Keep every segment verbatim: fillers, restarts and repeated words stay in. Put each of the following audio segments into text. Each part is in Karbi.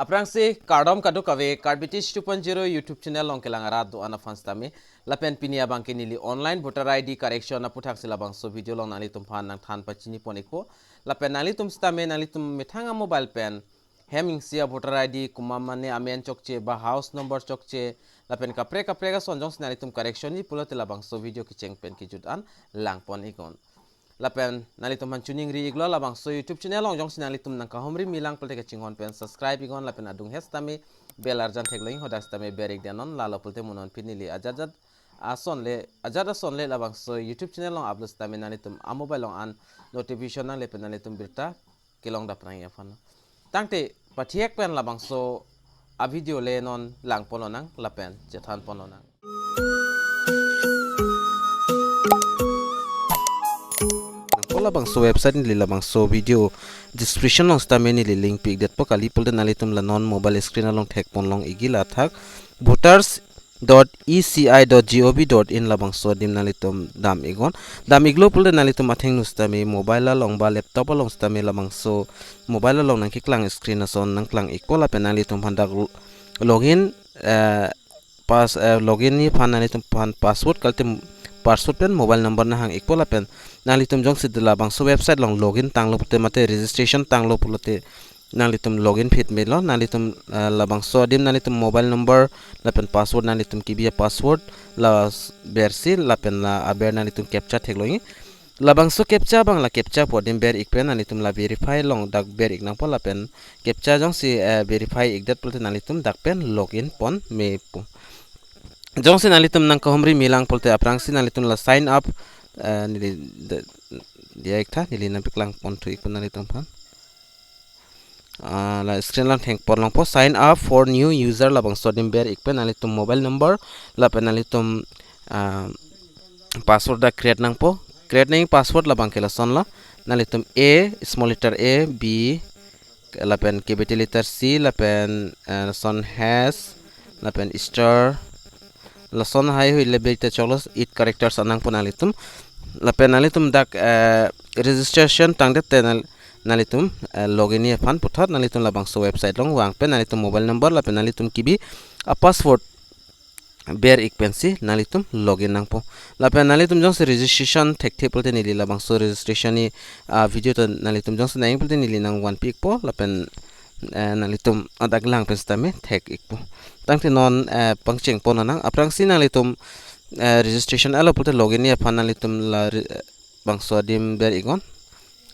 Aphrangsi kardom kadokave Karbi Teach two point zero YouTube channel along kelang arat do-an aphan sitame. Lapen pini abangke neli online voter I D correction aputhaksi labangso video along nanglitum aphan nangthan pachini pon ikpo. Lapen nanglitum sitame nanglitum methang a-mobile pen hem isi a-voter I D komat mane amen chokche ba house number chokche lapen kaprek kaprek ason jongsi nanglitum correction ji pulote labangso video kecheng pen kejut an lang pon iknon. Lapen nanglitum aphan choningri iklo, labangso YouTube channel along jongsi nanglitum nangkahumri milang pulote kachinghon pen subscribe iknon lapen adung het sitame bell arjan theklong, hadak sitame ber ik denon, lalo pulote mo non pini neli ajat ajat ason le ajat ason le labangso YouTube channel along upload sitame nanglitum a-mobile along an notification nangle pen nanglitum birta kelong dap nangji aphan. Tangte pathiek pen labangso a-video le non lang pon lonang lapen chethan pon lonang. Ko labangso website neli labangso video description along sitame neli link pi ik detpo, kali pulote nanglitum la non mobile screen along thek pon long ikji, la athak voters dot E C I dot G O V dot in labangso adim nanglitum dam iknon. Dam iklo pulote nanglitum athengno sitame mobile along ba laptop along sitame labangso mobile along nangkeklang screen ason nangklang ikpo lapen nanglitum aphan dak login, eh, pas, eh, login ni aphan nanglitum aphan password kalite password pen mobile number nanghang ikpo lapen nanglitum jongsi labangso website along login tanglo pulote mate registration tanglo pulote nanglitum login phit melo, nanglitum, eh, labangso adim nanglitum mobile number lapen password nanglitum kebi a-password la s-, bersi lapen la aber nanglitum captcha theklongji. Labangso captcha abang la captcha pu adim ber ik pen nanglitum la verify along dak ber ik nangpo lapen captcha jongsi, eh, verify ik det pulote nanglitum dak pen login pon mepo. Jongsi nanglitum nangkahumri milang pulote aphrangsi nanglitum la sign up, eh, neli de-, diya iktha, neli nangpeklang pon thu ikpo nanglitum aphan. Ah, la screen along thengpon longpo, sign up for new user labangso adim ber ik pen nanglitum mobile number lapen nanglitum, ah, password dak create nangpo. Create nangji password labangke lason lo. Nanglitum A, small letter A, B, lapen capital letter C, lapen, eh, lason hash, lapen star, lason haihui le beta choklo, eight characters anang pon nanglitum. Lapen nanglitum dak, eh, registration tangdet te nang-, nanglitum, eh, login ji aphan puthot nanglitum labangso website along vang pen nanglitum mobile number lapen nanglitum kebi a-password ber ik pensi nanglitum login nangpo. Lapen nanglitum jongsi registration thekthe pulote neli labangso registration ni, ah, video ta nanglitum jongsi nang pulote neli nangvanpi ikpo lapen, eh, nanglitum adak lang pen sitame thek ikpo. Tangte non, eh, pangcheng pon nang, aphrangsi nanglitum, eh, registration alo pulote login ji aphan nanglitum la re-, bangso adim ber iknon.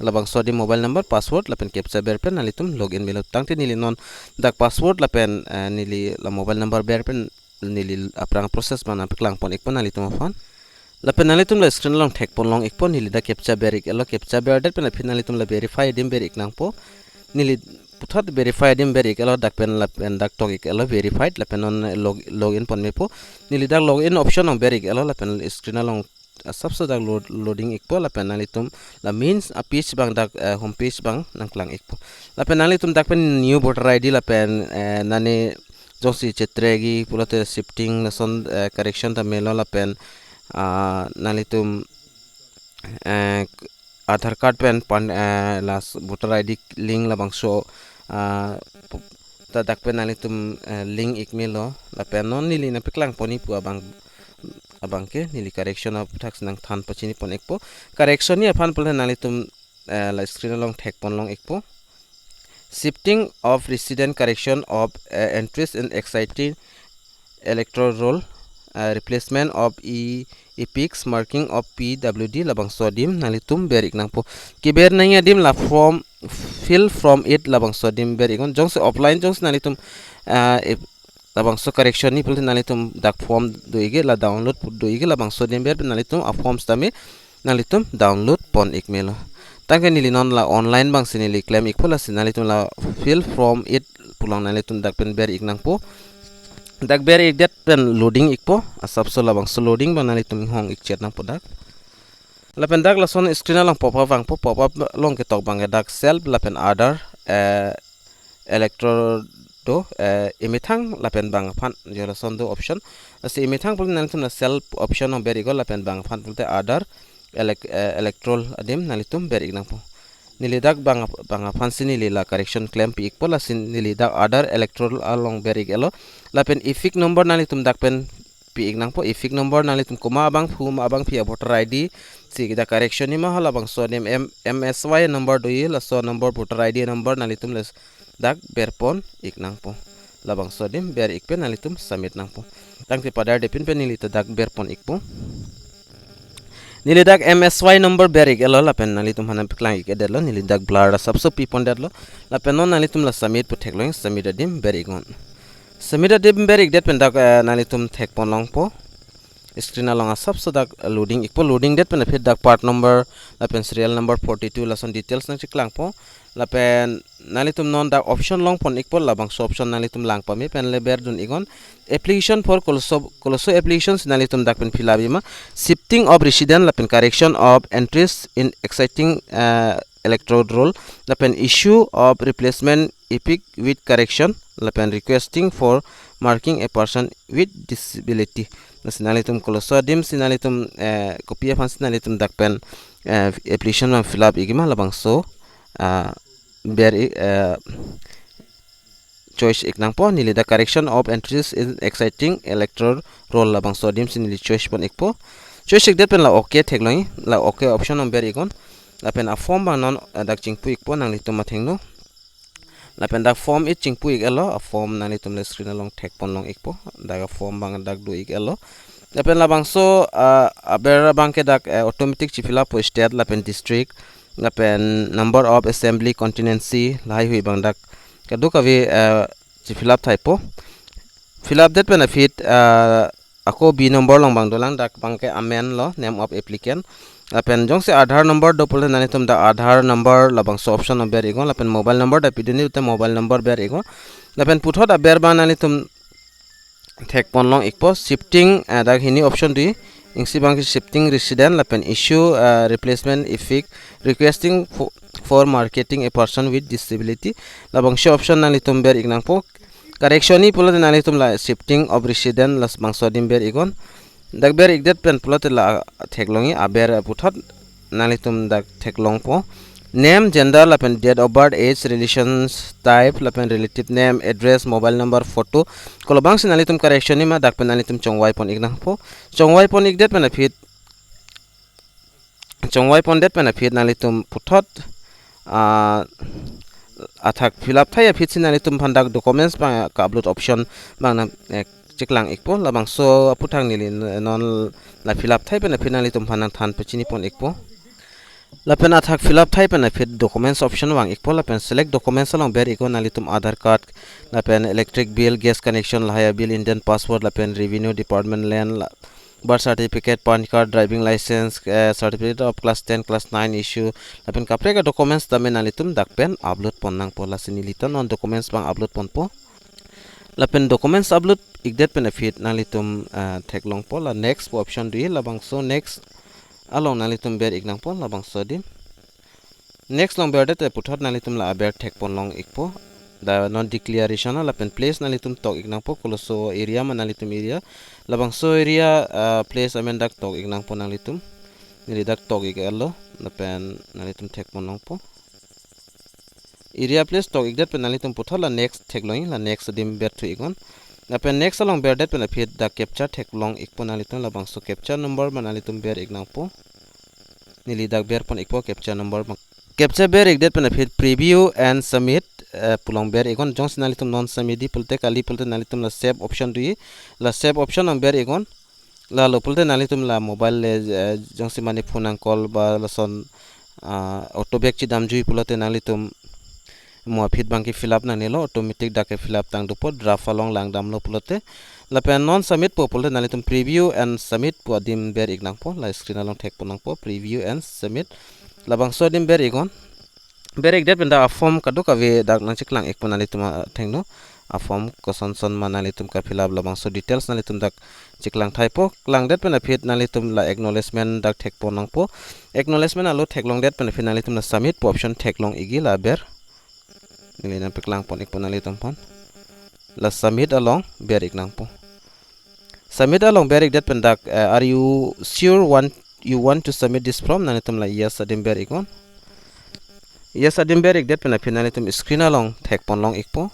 Labangso adim mobile number, password lapen captcha ber pen nanglitum login melo. Tangte neli non dak password lapen, eh, neli la mobile number ber pen neli aphrang process abang nangpeklang pon ikpo nanglitum aphan. Lapen nanglitum la screen along thek pon long ikpo, neli dak captcha ber ik elo, captcha ber det pen aphi nanglitum la verify adim ber ik nangpo. Neli puthot verify adim ber ik elo, dak pen lapen dak tok ik elo verified lapen non log-, login pon mepo. Neli dak login option along ber ik elo lapen screen along asapso dak load, loading ikpo lapen nanglitum la main a-page abang dak, eh, home page abang nangklang ikpo. Lapen nanglitum dak pen new voter I D lapen, eh, nane jongsi chetregi pulote shifting lason, eh, correction ta melo lapen, ah, nanglitum, eh, Aadhaar card pen pan, eh, la s-, voter I D link labangso, ah, pu-, ta dak pen nanglitum, eh, link ik melo lapen non neli nangpeklang ponji pu abang, abangke neli correction aputhak nangthan pachini pon ikpo. Correction ji aphan pulote nanglitum, eh, la screen along thek pon long ikpo. Shifting of resident, correction of, eh, entries in existing electoral roll, eh, replacement of e-, epics, marking of P W D labangso adim nanglitum ber ik nangpo. Keber nangji adim la form, fill from it labangso adim ber iknon. Jongsi offline jongsi nanglitum, eh, ep-, labangso correction ji pulote nanglitum dak form do ikji la download pu do ikji, labangso adim ber pen nanglitum a-form sitame nanglitum download pon ik melo. Tangke neli non la online abangsi neli klem ikpo, lasi nanglitum la fill from it pu along nanglitum dak pen ber ik nangpo. Dak ber ik det pen loading ikpo, asapso labangso loading abang nanglitum inghong ik chet nangpo dak. Lapen dak lason screen along pop up vangpo, pop up along ketok abangke dak self lapen other, eh, electoral do, eh, emethang lapen bang aphan, jo lason do option. Lasi emethang pulote nanglitum la self option along ber iknon lapen bang aphan pulote other elec-, eh, electoral adim nanglitum ber ik nangpo. Neli dak bang, bang aphansi neli la correction klempi ikpo, lasi neli dak Aadhaar electoral along ber ik-etlo. Lapen EPIC number nanglitum dak pen pi ik nangpo. EPIC number nanglitum komat abangphu, komat abangpi a-voter I D si dak correction-ji ma, halabangso adim M-, M S Y number do-i, laso number, voter I D number nanglitum ladak berpon ik nangpo. Labangso adim ber ik pen nanglitum submit nangpo. Tangte padar depin pen neli ta dak berpon ikpo. Neli dak M S Y number ber ik-etlo, lapen nanglitum aphan nangpeklang ik-edetlo, neli dak blur asapso pipondetlo. Lapen non nanglitum la submit pu theklong, submit adim ber iknon. Submit adim ber ikdet pen dak, eh, nanglitum thekpon longpo. Screen along asapso dak loading ikpo, loading det pen aphi dak part number lapen serial number forty-two lason details nangcheklangpo. Lapen nanglitum non dak option longpon ikpo, labangso option nanglitum lang pame pen le berdun iknon. Application for koloso, koloso application si nanglitum dak pen fill up-ji ma, shifting of resident lapen correction of entries in existing, eh, electoral roll, lapen issue of replacement EPIC with correction, lapen requesting for marking a person with disability. Lasi nanglitum koloso adim si nanglitum, eh, kopi aphansi nanglitum dak pen, eh, application abang fill up ikji ma, labangso, ah, ber i-, eh, choice ik nangpo. Neli dak correction of entries in existing electoral roll, labangso adim si neli choice pon ikpo. Choice ikdet pen la okay theklong, la okay option abang ber iknon. Lapen a-form abang non, eh, dak chingpu ikpo nanglitum athengno. Lapen dak form eight chingpu ik-etlo, a-form nanglitum le screen along thekpon long ikpo. Dak a-form abang dak do ik-etlo. Lapen labangso, ah, aber abang ke dak, eh, automatic chi-fill up po state lapen district, lapen number of assembly constituency, lahaihui abang dak kadokave, eh, chi-fill up thaipo. Fill up det pen aphi, ah, ako B number along abang dolang, dak abang ke amend lo, name of applicant. Lapen jongsi Aadhaar number do pulote nanglitum dak Aadhaar number labangso option abang ber iknon, lapen mobile number dak pidunji pulote mobile number ber iknon. Lapen puthot aber abang nanglitum thekpon long ikpo, shifting, eh, dak hini option do-i, isi abang ke shifting resident, lapen issue, eh, replacement EPIC, requesting for, for marking a person with disability. Labangso option nanglitum ber ik nangpo. Correction-ji pulote nanglitum la shifting of resident labangso adim ber iknon. Dak ber ikdet pen pulote la theklongji aber puthot nanglitum dak theklongpo. Name, gender, lapen date of birth, age, relations, type, lapen relative name, address, mobile number, photo. Kolobangsi nanglitum correction-ji ma dak pen nanglitum chongvaipon ik nangpo. Chongvaipon ikdet pen aphi, chongvaipondet pen aphi nanglitum puthot, ah, athak fill up thai aphi si nanglitum aphan dak documents abang ka-upload option abang nang, eh, cheklang ikpo. Labangso aputhak neli non la fill up thai pen aphi nanglitum aphan nangthan pachinipon ikpo. Lapen athak fill up thai pen aphi documents option vang ikpo, lapen select documents along ber iknon, nanglitum Aadhaar card, lapen electric bill, gas connection, lahai a-bill, Indian passport, lapen revenue department land, la-, birth certificate, PAN card, driving license, eh, certificate of class ten, class nine issue, lapen kaprek a-documents tame nanglitum dak pen upload pon nangpo. Lasi neli ta non documents abang upload ponpo. Lapen documents upload ikdet pen aphi nanglitum, eh, theklongpo, la next pu option do-i, labangso next along nanglitum ber ik nangpo, labangso adim. Next along berdet puthot nanglitum la aber thekpon long ikpo. Dak non declaration, lapen place nanglitum tok ik nangpo, koloso area ma nanglitum area. Labangso area, ah, place amen dak tok ik nangpo nanglitum. Neli dak tok ik-etlo, lapen nanglitum thekpon longpo. Area place tok ikdet pen nanglitum puthot la next theklongji, la next adim berthu iknon. Lapen next along berdet pen aphi dak captcha theklong ikpo nanglitum, labangso captcha number ma nanglitum ber ik nangpo. Neli dak berpon ikpo captcha number abang. Captcha ber ikdet pen aphi preview and submit, eh, pu along ber iknon. Jongsi nanglitum non submit-ji pulote, kali pulote nanglitum la save option do-i, la save option along ber iknon. Lalo pulote nanglitum la mobile le, eh, jongsi mane phone nang call ba lason, ah, auto back chedamjui pulote nanglitum mo aphi abang ke fill up nangnelo, automatic dak ke fill up tang dopo, draft along langdamlo pulote. Lapen non submit po pulote nanglitum preview and submit pu adim ber ik nangpo, la screen along thekpon nangpo, preview and submit. Labangso adim ber iknon. Ber ikdet pen dak a-form kadokave dak nangcheklang ikpo nanglitum athengno. A-form koson son ma nanglitum ka-fill up, labangso details nanglitum dak cheklang thaipo. Langdet pen aphi nanglitum la acknowledgement dak thekpon nangpo. Acknowledgement alo theklongdet pen aphi nanglitum la submit pu option theklong ikji, la aber. Neli nangpeklangpon ikpo nanglitum aphan. La submit along ber ik nangpo. Submit along ber ikdet pen dak, eh, are you sure want, you want to submit this form? Nanglitum la yes adim ber iknon. Yes, adim ber-ikdet pen aphi nanglitum screen along thekpon long-ikpo.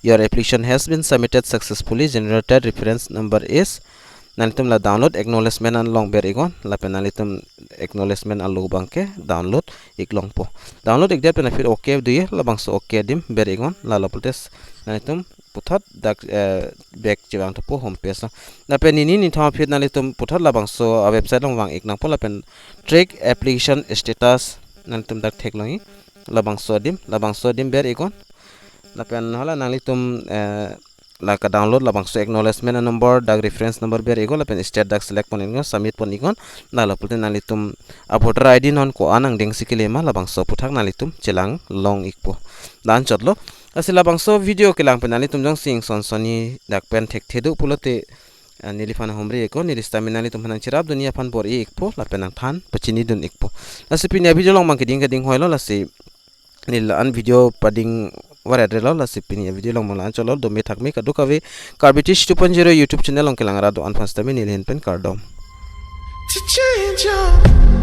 Your application has been submitted successfully. Generated reference number is, nanglitum la download acknowledgement along ber-iknon, lapen nanglitum acknowledgement alo abangke download-ik longpo. Download-ikdet pen aphi okay do-e, labangso okay adim ber-iknon, lalo pulote nanglitum puthot dak, eh, back chevang thupo home page lo. Lapen nini nithom aphi nanglitum puthot labangso a website along vang-ik nangpo, lapen track application status nanglitum dak theklongji, labangso adim, labangso adim ber-iknon. Lapen hala nanglitum, eh, la ka-download labangso acknowledgement number dak reference number ber-iknon, lapen state dak select pon-iknon, submit pon-iknon. Lalo pulote nanglitum a voter I D non ko-an angdengsi kele ma, labangso aphuthak nanglitum chelang long-ikpo. La-anchotlo. Lasi labangso video kelang pen nanglitum jongsi ingson sonni dak pen thekthe do pulote, ah, neliphan humri-iknon, neli sitame nanglitum aphan nangcherapdunji aphan bor-i-ikpo, lapen nangthan pachinidun-ikpo. Lasi pini a video along abangke ding kading hoilo, lasi neli la-an video pading varet-relo, lasi pini a video along la-anchotlo, dome thakme kadokave Karbi Teach two point zero YouTube channel along kelang rat do-an aphan sitame neli ahin pen kardom. To change your